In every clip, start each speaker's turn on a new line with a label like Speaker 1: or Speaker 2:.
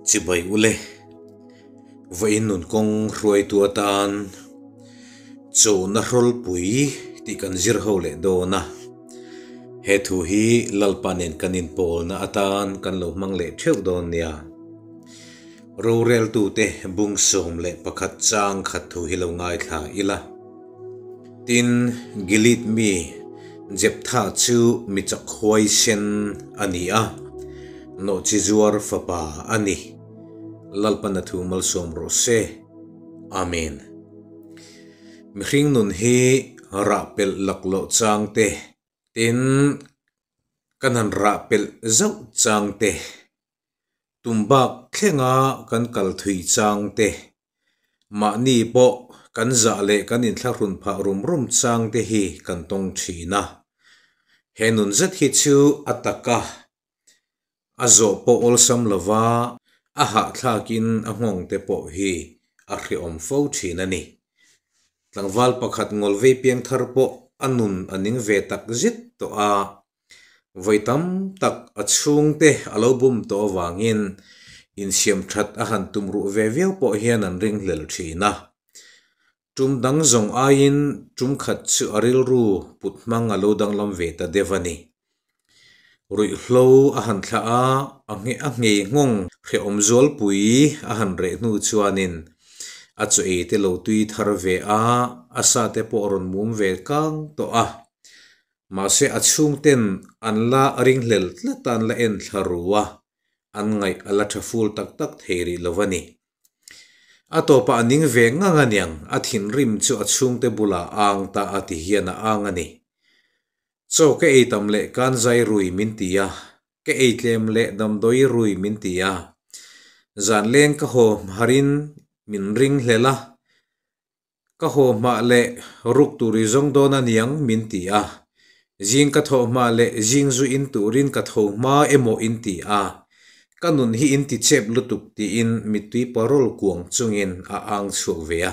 Speaker 1: Chibai ule, vawiin nun kawng hruaitu atan chona hrawlpui tih kan zir ho leh dawn a. He thu hi Lalpa nen kan inpawlna atan kan lo hmang leh theuh dawn nia. Roreltute bung 11 chang khat thu hi lo ngaithla ila. Tin, Gilead mi Jeptha chu mi chak huaisen a ni a, nawhchi zuar fapa a ni. Lalpan a thu malsawm rawh se. Amen. Mihring nun hi rah pelh laklawh chang te, tin, kan han rah pelh zauh chang te, tum bak thlenga kan kal thui chang te, Mahni pawh kan zah leh kan inthlahrun phah rum rum chang te hi kan tawng thin a. He nun zet hi chu a taka a zawh pawh awlsam lova a hahthlakin a nghawng te pawh hi a hrehawm fo thin a ni. Tlangval pakhat ngawlvei piangthar pawh a nun a ning ve tak zet tawh a. Vawi tam tak a chhungte a lo bum tawh avangin insiam that a han tum ruh ve viau pawh hian an ringhlel thin a. Tum dang zawng aiin tum khat chu a rilru put hmang a lo danglam ve ta deuh a ni. Ruihhlo a han thlah a, a ngheh a nghei nghawng hrehawm zualpui a han reh hnu chuanin a chaw ei te lo tui thar ve a, a sa te pawh a rawn mum ve kang tawh a. Mahse a chhungten an la ringhlel tlat a, an la en thla ru a, an ngaih a la tha ful tak tak thei rih lo a ni. A tawpah a ning ve ngang a niang, a thinrim chu a chhungte bulah a ang ta a ti hian a ang a ni. Chaw ka ei tam leh kan zai rui min ti a, ka ei tlem leh damdawi rui min ti a, zan leng ka haw harin min ringhlel a, Ka haw hmah leh ruk tur i zawng dawn a niang min ti a, zing ka thawh hmah leh zing zu in turin ka tho hma emaw in ti a, ka nun hi in ti chep lutuk tiin mittui parol kuang chungin a ang chhuak ve a.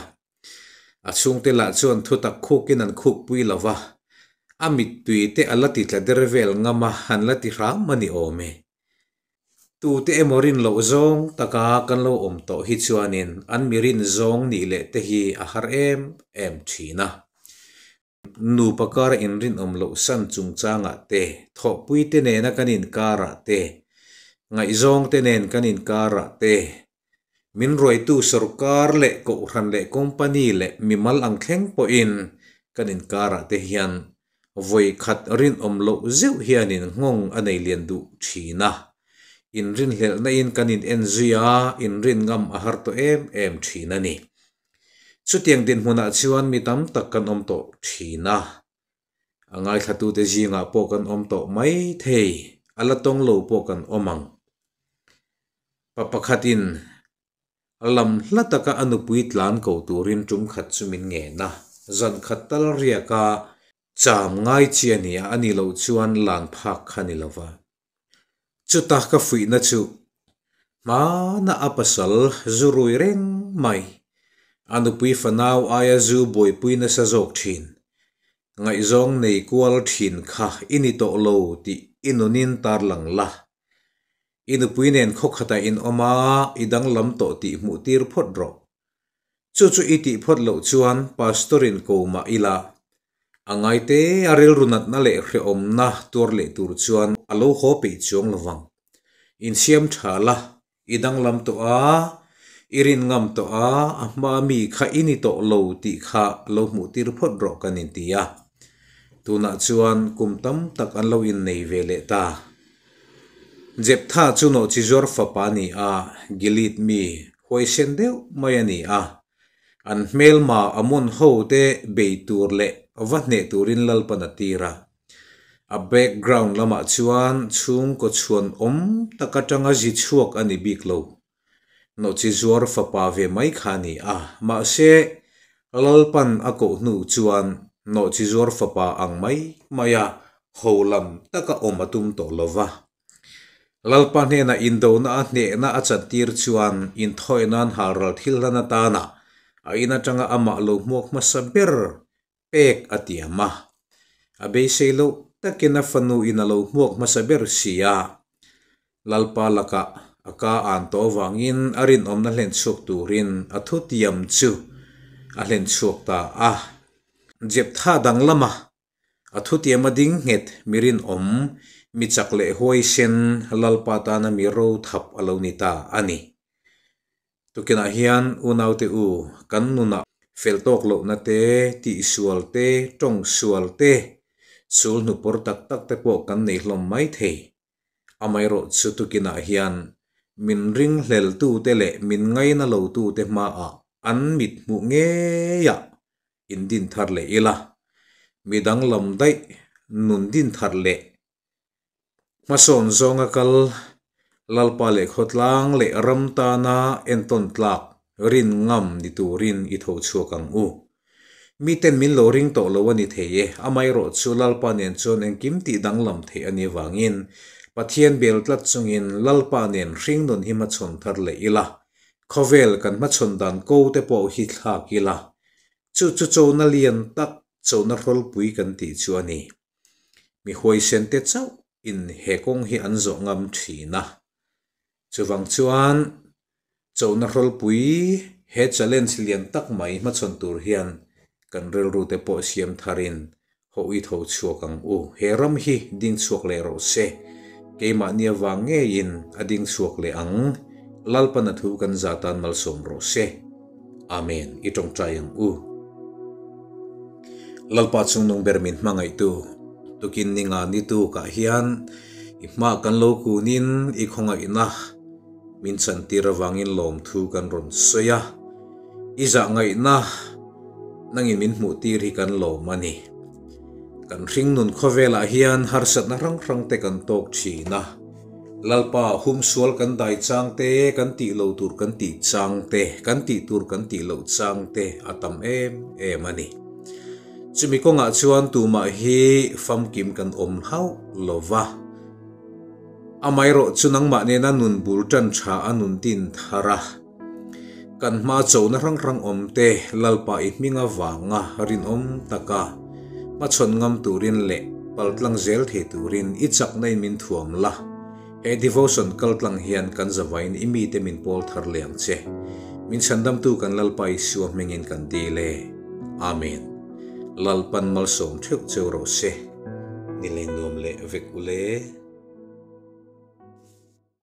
Speaker 1: A chhungte lah chuan thutak khukin an khukpui lo va, a mittui te a la ti tla der vel ngam a, an la ti hram a ni awm e. Tute emaw rin loh zawng taka kan lo awm tawh hi chuanin an mi rin zawng nih leh te hi a har em em thin a. Nupa kara inrinawm loh san chungchangah te, thawhpui te nena kan inkarah te, ngaihzawng te nen kan inkarah te, min ruaitu sorkar leh kohhran leh company leh mimal ang thleng pawhin kan inkarah te hian Vawi khat rinawm loh zeuh hianin nghawng a nei lian duh thin a. Inrinhlelhna in kan in en zui a, inrin ngam a har tawh em em thin a ni. Chutiang dinhmunah chuan mi tam tak kan awm tawh thin a. A ngaithlatute zingah pawh kan awm tawh mai thei, a la tawng lo pawh kan awm ang. Pa pakhatin lam hla taka a nupui tlan ko turin tum khat chu min ngen a, zan khat tal riaka cham ngai chi a ni a, a nih loh chuan lan phak kha ni lo va. Chuta ka fuihna chu hmana a pasal zu rui reng mai, a nupui fanau aia zu buaipui nasa zawk thin, ngaihzawng nei kual thin kha i ni tawh lo tih i nunin tarlang la. I nupui nen khaw khatah in awm a, i danglam tawh tih hmuh tir phawt rawh. Chu chu i tih phawt loh chuan Pastor-in ko mah ila, a ngaite a rilru natna leh hrehawmna tuar leh tur chuan a lo haw peih chuang lo vang. Insiam tha la, i danglam tawh a, i rin ngam tawh a, a hma mi kha i ni tawh lo tih kha lo hmuh tir phawt rawh kan inti a. Tunah chuan kum tam tak an lo innei ve leh ta. Jeptha chu nawhchizuar fapa a ni a, Gilead mi huaisen deuh mai a ni a. An hmelma Ammon ho te bei tur leh va hneh turin Lalpan a tir a. A background lamah chuan chhungkaw chhuan awm tak atanga zi chhuak a ni bik lo. Nawhchizuar fapa ve mai kha a ni a, mahse Lalpan a koh hnu chuan nawhchizuar fapa ang mai maia ho lam taka awm a tum tawh lo va. Lalpa hnenah indona a hnehna a chantir chuan inthawi nan halral thil hlan atana a in atanga amah lo hmuak hmasa ber pek a tiam a. A beisei loh takin a fanu in a lo hmuak hmasa ber si a. Lalpa lakah A ka an tawh avangin a rinawmna hlen chhuak turin a thutiam chu a hlen chhuak ta a. Jeptha danglama a thutiam a ding nghet mi rinawm, mi chak leh huaisen Lalpa tana mi ro thap a lo ni ta a ni. Tukinah hian unaute u, kan nunah fel tawk lohna te, tihsual te, tawngsual te, sul hnupawr tak tak te pawh kan nei hlawm mai thei. Amaherawhchu tukinah hian min ringhleltute leh min ngaina lotute hmaah an mit hmuh ngeiah indin thar leh ila, midang lam daih nun din thar leh hmasawn zawnga kal Lalpa leh khawtlang leh ram tana entawn tlak rin ngam ni turin i tho chhuak ang u. Miten min lo ring tawh lo a ni thei e, amaherawhchu Lalpa nen chuan engkim tih danglam theih a ni vangin Pathian bel tlat chungin Lalpa nen hringnun hi hmachhawn thar leh ila, khawvel kan hmachhawn dan ko te pawh hi thlak ila, chu chu chona lian tak, chona hrawlpui kan tih chu a ni. Mi huaisen te chauh in he kawng hi an zawh ngam thin a. Chuvang chuan chona hrawlpui he challenge lian tak mai hmachhawn tur hian kan rilru te pawh siam tharin hawi tho chhuak ang u. He ram hi ding chhuak leh rawh se. Keimahni avang ngeiin a ding chhuak leh ang. Lalpan a thu kan za tan malsawm rawh se. Amen. I tawngtai ang u. Lalpa chungnung ber min hmangaihtu, tukin ninga ni tukah hian i hma kan lo kunin i khawngaihna min chantir avangin lawmthu kan rawn sawi a. I zah ngaihna nangin min hmuh tir hi kan lawm a ni. Kan hringnun khawvelah hian harsatna hrang hrang te kan tawk thin a. Lalpa, humsual kan dai chang te, kan tih lo tur kan tih chang te, kan tih tur kan tih loh chang te a tam em em a ni. Chumi kawngah chuan tumah hi famkim kan awm hauh lo va. Amaherawh chu nangmah nena nun bul tan tha a nun tin thar a. Kan hma chona hrang hrang awm te Lalpa i hming avanga rinawm taka hmachhawn ngam turin leh paltlang zel thei turin i chakna in min thuam la. He devotion kaltlang hian kan zavain i mite min pawl thar leh ang che. Min chhandamtu kan Lalpa Isua hmingin kan dil e. Amen. Lalpan malsawm theuh cheu rawh se. Ni leng nuam leh vek ule.